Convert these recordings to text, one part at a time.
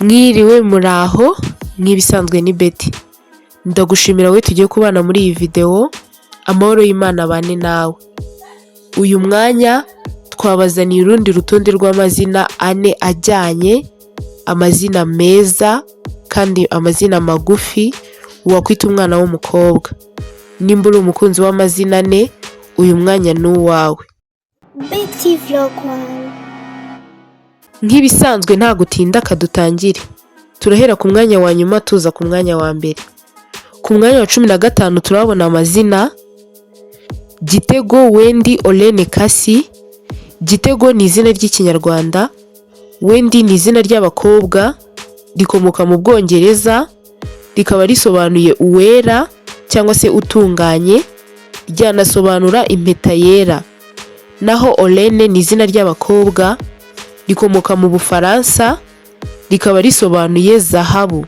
Mwiriwe, muraho, nk'ibisanzwe ni Betty. Ndagushimira wowe tugiye kubana muri iyi videwo, amahoro y'Imana abane nawe. Uyu mwanya twabazaniye urundi rutonde rw'amazina ane ajyanye, amazina meza kandi amazina magufi wakwita umwana w'umukobwa. Nimba uri umukunzi w'amazina ane, uyu mwanya ni uwawe. Betty Vlog One. Nk'ibisanzwe nta gutinda, kadutangire. Turahera ku mwanya wa nyuma tuza ku mwanya wa mbere. Ku mwanya wa 15 turabona amazina Gitego Wendy Olene Kasi. Gitego ni izina ry'Ikinyarwanda, Wendy ni izina ry'abakobwa, rikomoka mu Bwongereza, rikaba risobanuye uwera cyangwa se utunganye, ryanasobanura impeta yera. Naho Olene ni izina ry'abakobwa, rikomoka mu Bufaransa, rikaba risobanuye zahabu.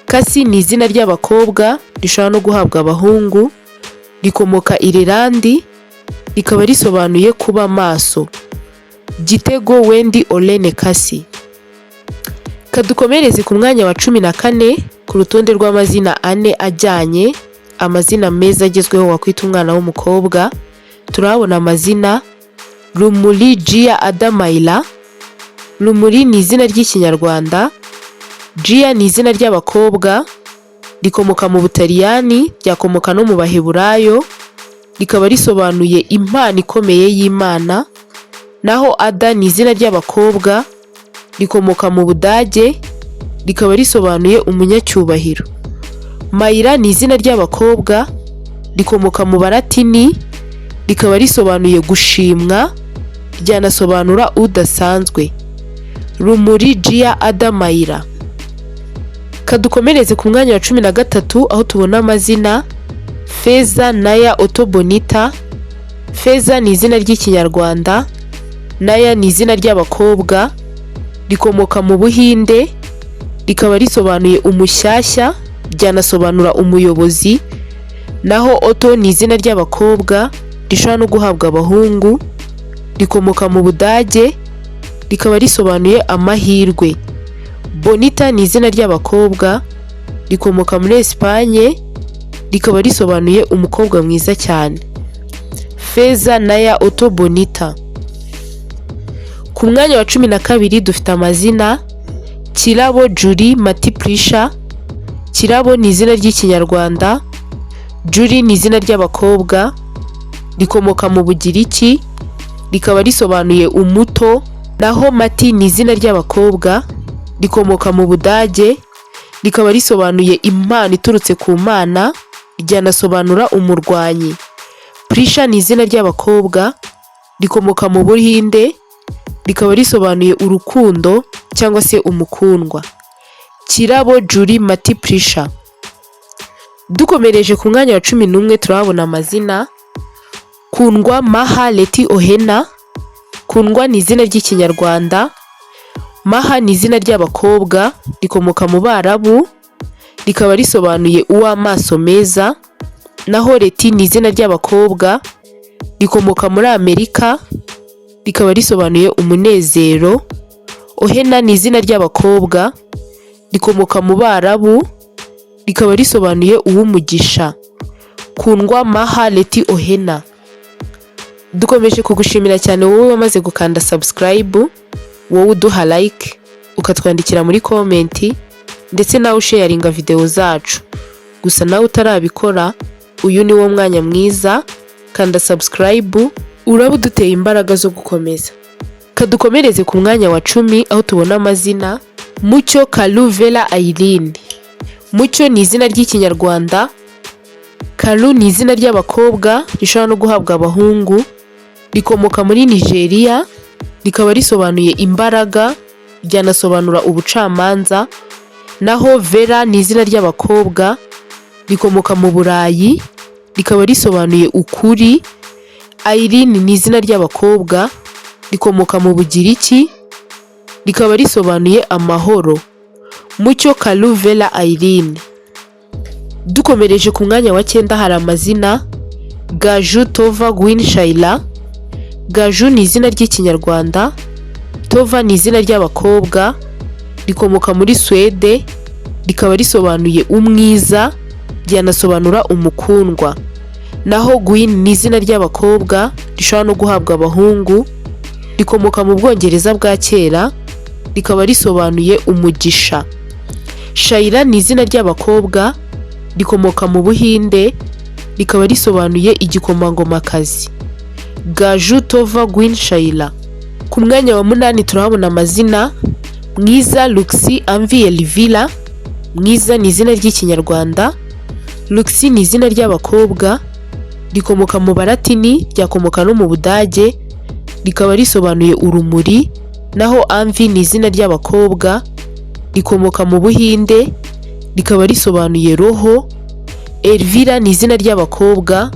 Kasi ni izina ry'abakobwa rishobora no guhabwa abahungu, rikomoka Irilandi, rikaba risobanuye kuba maso. Gitego Wendy Olene Kasi. Kadukomereze ku mwanya wa 14 ku rutonde rw'amazina ane ajyanye, amazina meza agezweho wakwita umwana w'umukobwa, turahabona amazina Rumuri Gia Adamayila. Rumuri ni izina ry'Ikinyarwanda, Gia ni izina ry'abakobwa, rikomoka mu Butaliyani, ryakomoka no mu Baheburayo, rikaba risobanuye impano ikomeye y'Imana. Naho Ada ni izina ry'abakobwa, rikomoka mu Budage, rikaba risobanuye umunyacyubahiro. Mayira ni izina ry'abakobwa, rikomoka mu Balatini, rikaba risobanuye gushimwa, ryanasobanura udasanzwe. Rumuri Gia Ada Mayira. Kadukomereze ku mwanya wa 13 aho tubona amazina Feza Naya Otobonita. Feza ni izina ry'Ikinyarwanda, Naya ni izina ry'abakobwa, rikomoka mu Buhinde, rikaba risobanuye umushyashya, ryanasobanura umuyobozi. Naho Oto ni izina ry'abakobwa rishobora no guhabwa abahungu, rikomoka mu Budage, rikaba risobanuye amahirwe. Bonita ni izina ry'abakobwa, rikomoka muri Esipanye, rikaba risobanuye umukobwa mwiza cyane. Feza Naya Oto Bonita. Ku mwanya wa 12 dufite amazina Kirabo Julie Mati Prisha. Kirabo ni izina ry'Ikinyarwanda, Julie ni izina ry'abakobwa, rikomoka mu Bugiriki, rikaba risobanuye umuto. Naho Mati ni izina ry'abakobwa, rikomoka mu Budage, rikaba risobanuye impano iturutse ku Mana, ryanasobanura umurwanyi. Prisha ni izina ry'abakobwa, rikomoka mu Buhinde, rikaba risobanuye urukundo cyangwa se umukundwa. Kirabo Julie Mati Prisha. Dukomereje ku mwanya wa 11 turahabona amazina Kundwa Maha Leti Ohena. Kundwa ni izina ry'Ikinyarwanda, Maha ni izina ry'abakobwa, rikomoka mu Barabu, rikaba risobanuye uw'amaso meza. Naho Leti ni izina ry'abakobwa, rikomoka muri Amerika, rikaba risobanuye umunezero. Ohena ni izina ry'abakobwa, rikomoka mu Barabu, rikaba risobanuye uw'umugisha. Kundwa Maha Leti Ohena. Dukomeje kugushimira cyane wowe wamaze gukanda subscribe, wowe uduha like, ukatwandikira muri comment, ndetse nawe usharinga videwo zacu. Gusa nawe utarabikora, uyu ni wo mwanya mwiza, kanda subscribe, uraba uduteye imbaraga zo gukomeza. Kadukomereze ku mwanya wa 10 aho tubona amazina Mucyo Kaluvera Irene. Mucyo ni izina ry'Ikinyarwanda, Kalu ni izina ry'abakobwa rishobora no guhabwa abahungu, rikomoka muri Nigeria, rikaba risobanuye imbaraga, ryanasobanura ubucamanza. Naho Vera ni izina ry'abakobwa, rikomoka mu Burayi, rikaba risobanuye ukuri. Irene ni izina ry'abakobwa, rikomoka mu Bugiriki, rikaba risobanuye amahoro. Mucyo Kaluvera Irene. Dukomereje ku mwanya wa cyenda hari amazina Gaju Tova Gwin Shaila. Gaju ni izina ry'Ikinyarwanda, Tova ni izina ry'abakobwa, rikomoka muri Nigeria, rikaba risobanuye Rikomoka muri Suwede, rikaba risobanuye umwiza, ryanasobanura umukundwa. Naho Gwyn ni izina ry'abakobwa rishobora no guhabwa abahungu, rikomoka mu Bwongereza bwa kera, rikaba risobanuye umugisha. Shayla ni izina ry'abakobwa, rikomoka mu Buhinde, rikaba risobanuye igikomangomakazi. Gaju Tova Gwyn Shayla. Ku mwanya wa munani turahabona amazina Mwiza Luxi Amvi Elvira. Mwiza ni izina ry'Ikinyarwanda, Luxi ni izina ry'abakobwa, rikomoka mu Balatini, ryakomoka no mu Budage, rikaba risobanuye urumuri. Naho Amvi ni izina ry'abakobwa, rikomoka mu Buhinde, rikaba risobanuye roho. Elvira ni izina ry'abakobwa,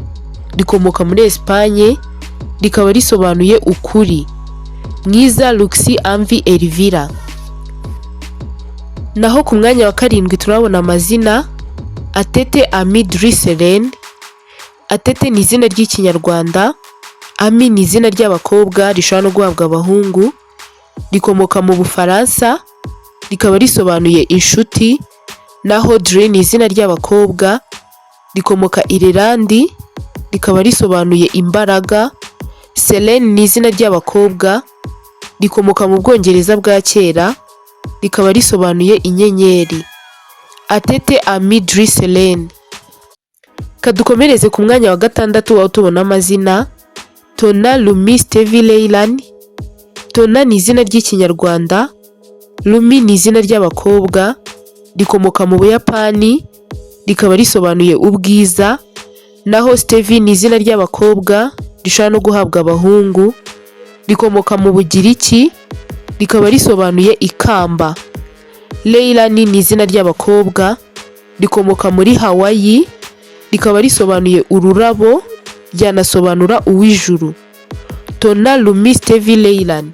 rikomoka muri Espagne, rikaba risobanuye ukuri. Mwiza Luxi Amvi Elvira. Naho ku mwanya wa karindwi turabona amazina Atete Ami Driselene. Atete ni izina ry'Ikinyarwanda, Ami ni izina ry'abakobwa rishobora no guhabwa abahungu, rikomoka mu Bufaransa, rikaba risobanuye inshuti. Naho Dre ni izina ry'abakobwa, rikomoka Irilandi, rikaba risobanuye imbaraga. Selene ni izina ry'abakobwa, rikomoka mu Bwongereza bwa kera, rikaba risobanuye inyenyeri. Atete Ami Dri Selene. Kadukomereze ku mwanya wa gatandatu, aho tubona amazina Tona Lumi Stevie Leylan. Tona ni izina ry'Ikinyarwanda, Lumi ni izina ry'abakobwa, rikomoka mu Buyapani, rikaba risobanuye ubwiza. Naho Stevie ni izina ry'abakobwa rishobora no guhabwa abahungu, rikomoka mu Bugiriki, rikaba risobanuye ikamba. Leilani ni izina ry'abakobwa, rikomoka muri Hawaii, rikaba risobanuye ururabo, ryanasobanura uw'ijuru. Tona Lumi Stevie Leilani.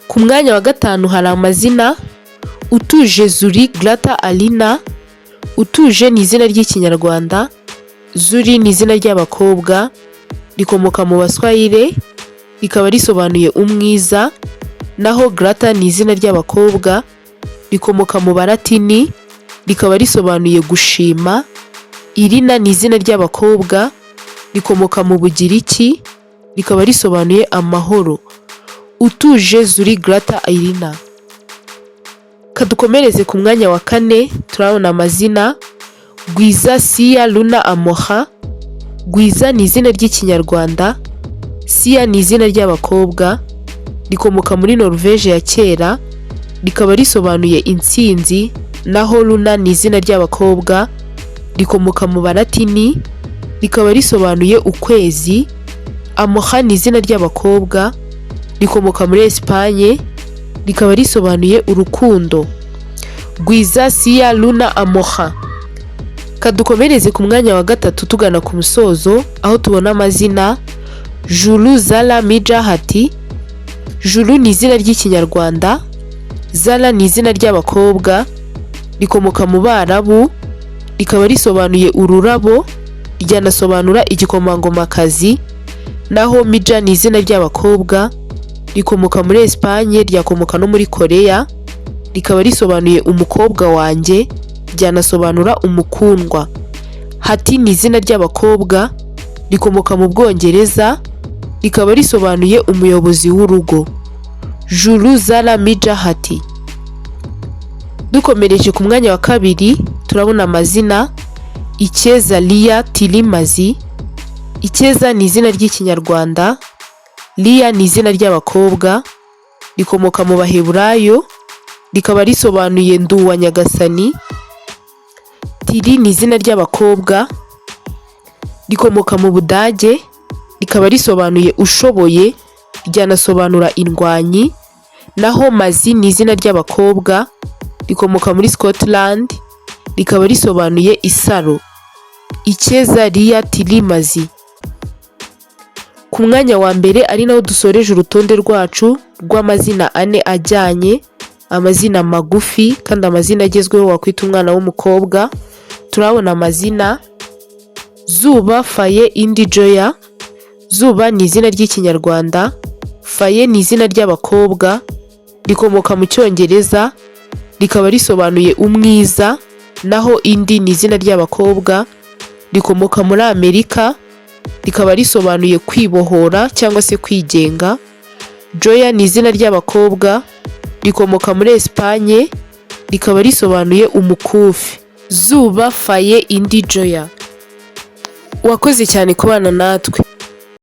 Ku mwanya wa gatanu hari amazina Utuje Zuri Grata Alina. Utuje ni izina ry'Ikinyarwanda, Zuri ni izina ry'abakobwa, rikomoka mu Baswahili, rikaba risobanuye umwiza. Naho Grata ni izina ry'abakobwa, rikomoka mu Balatini, rikaba risobanuye gushima. Irina ni izina ry'abakobwa, rikomoka mu Bugiriki, rikaba risobanuye amahoro. Utuje Zuri Grata Irina. Kadukomereze ku mwanya wa kane, turabona amazina Gwiza Siya Luna Amoha. Gwiza ni izina ry'Ikinyarwanda, Siya ni izina ry'abakobwa, rikomoka muri Norvège ya kera, rikaba risobanuye intsinzi. Naho Luna ni izina ry'abakobwa, rikomoka mu Balatini, rikaba risobanuye ukwezi. Amoha ni izina ry'abakobwa, rikomoka muri Espagne, rikaba risobanuye urukundo. Gwiza Siya Luna Amoha. Kadukomereze ku mwanya wa gatatu tugana ku musozo, aho tubona amazina Juru Zara Mija Hati. Juru ni izina ry'Ikinyarwanda, Zara ni izina ry'abakobwa, rikomoka mu Barabu, rikaba risobanuye ururabo, ryanasobanura igikomangomakazi. Naho Mija ni izina ry'abakobwa, rikomoka muri Espagne, ryakomoka no muri Korea, rikaba risobanuye umukobwa wanjye, ryanasobanura umukundwa. Hati ni izina ry'abakobwa, rikomoka mu Bwongereza, rikaba risobanuye umuyobozi w'urugo. Juru Zara Mija Hati. Dukomereje ku mwanya wa kabiri, turabona amazina Icyeza Liya Tilimazi. Icyeza ni izina ry'Ikinyarwanda, Liya ni izina ry'abakobwa, rikomoka mu Baheburayo, rikaba risobanuye nduwa Nyagasani. Tiri ni izina ry'abakobwa, rikomoka mu Budage, rikaba risobanuye ushoboye, ryanasobanura indwanyi. Naho Mazi ni izina ry'abakobwa, rikomoka muri Scotland, rikaba risobanuye isaro. Icyeza Liya Tilimazi. Ku mwanya wa mbere, ari naho dusoreje urutonde rwacu rw'amazina ane ajyanye, amazina magufi kandi amazina agezweho wakwita umwana w'umukobwa, turabona amazina Zuba Faye Indi Joya. Zuba ni izina ry'Ikinyarwanda, Faye ni izina ry'abakobwa, Rikomoka mu Cyongereza, rikaba risobanuye umwiza. Naho Indi ni izina ry'abakobwa, rikomoka muri Amerika, rikaba risobanuye kwibohora cyangwa se kwigenga. Joya ni izina ry'abakobwa, rikomoka muri Esipanye, rikaba risobanuye umukufi. Zuba, Faye, Indi, Joya, wakoze cyane kubana natwe.